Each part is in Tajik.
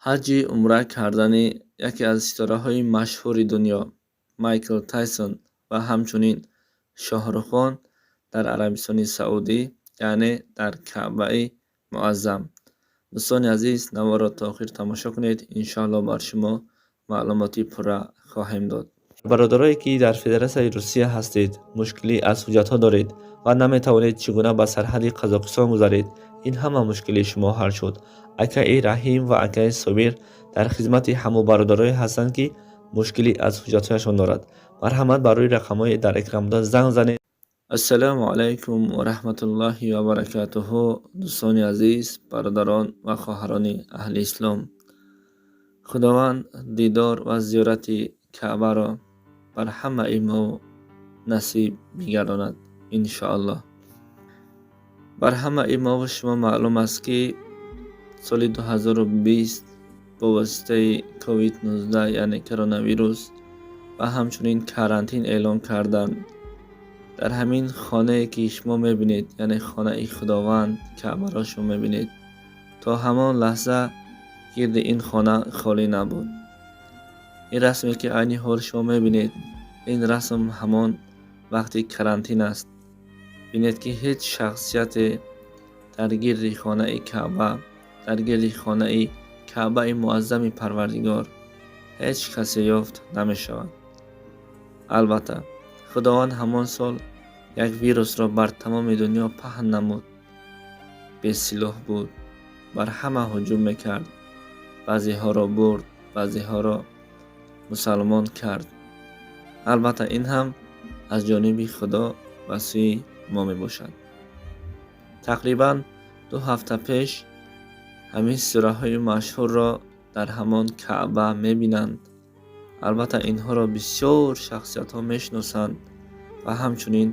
Ҳаҷи умра кардани яке аз ситораҳои машҳури дунё Майкл Тайсон ва ҳамчунин Шоҳрухон дар Арабистони Саудӣ, яъне дар Каъбаи Муаззам. Дӯстони азиз, наворро то охир тамошо кунед, иншоалло бар шумо маълумоти пурра хоҳем дод. Бародарое, ки дар Федератсияи Русия ҳастед, мушкилӣ аз ҳуҷҷатҳо доред ва наметавонед чӣ гуна ба сарҳади Қазоқистон гузаред, ин ҳама мушкилии шумо ҳал шуд. Акаи Раҳим ва акаи Собир дар хизмати ҳамо бародарое ҳастанд, ки мушкилӣ аз ҳуҷҷатҳояшон дорад. Марҳамат, ба рӯи рақамҳои дар экран буда занг занед. Ассалому алайкум ва раҳматуллоҳи ва баракатуҳу. Дӯстони азиз, бародарон ва хоҳарони аҳли ислом, Худованд дидор ва зиёрати Каъбаро бар ҳамаи мо насиб бигардонад, иншоаллоҳ. Бар ҳамаи мову шумо маълум аст, ки соли 2020 бо воситаи COVID-19, яъне коронавирус, ва ҳамчунин карантин эълон карданд. Дар ҳамин хонае, ки шумо мебинед, яъне хонаи Худованд Каъбаро шумо мебинед, то ҳамон лаҳза гирди ин хона холӣ набуд. Ин расме, ки айни ҳол шумо мебинед, ин расм ҳамон вақти карантин аст. Бинед, ки ҳеҷ шахсияте дар гирди хонаи Каъба, дар гирди хонаи Каъбаи Муаззами Парвардигор ҳеҷ касе ёфт намешавад. Албатта, Худованд ҳамон сол як вирусро бар тамоми дунё паҳн намуд. Бесилоҳ буд, бар ҳама ҳуҷум мекард, баъзеҳоро бурд, баъзеҳоро мусалмон кард. Албатта, ин ҳам аз ҷониби Худо ба сӯи мо мебошад. Тақрибан 2 ҳафта пеш ҳамин ситораҳои машҳурро дар ҳамон Каъба мебинанд. Албатта, инҳоро бисёр шахсиятҳо мешиносанд ва ҳамчунин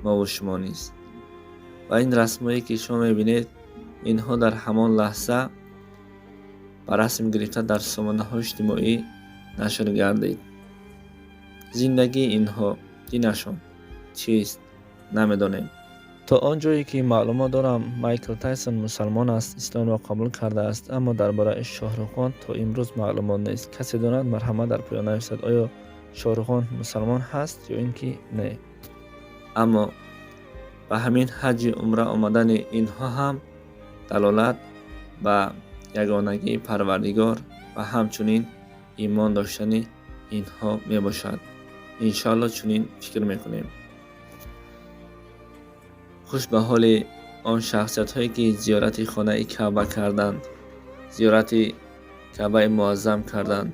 мову шумо низ. Ва ин расмҳое, ки шумо мебинед, инҳо дар ҳамон лаҳза ба расм гирифта, дар сомонаҳои иҷтимоӣ нашр гардид. Зиндагии инҳо, динашон чист, намедонем. То он ҷое, ки маълумот дорам, Майкл Тайсон мусалмон аст, исломро қабул кардааст, аммо дар бораи Шоҳрухон то имрӯз маълумот нест. Касе донад, марҳамат, дар поён нависад, оё Шоҳрухон мусалмон ҳаст ё ин ки не. Аммо ба ҳамин ҳаҷи умра омадани инҳо ҳам далолат ба ягонагии Парвардигор ва ҳамчунин имон доштани инҳо мебошад, иншоалло, чунин фикр мекунем. Хуш ба ҳоли он шахсиятҳое, ки зиёрати хонаи Каъба карданд, зиёрати Каъбаи Муаззам карданд.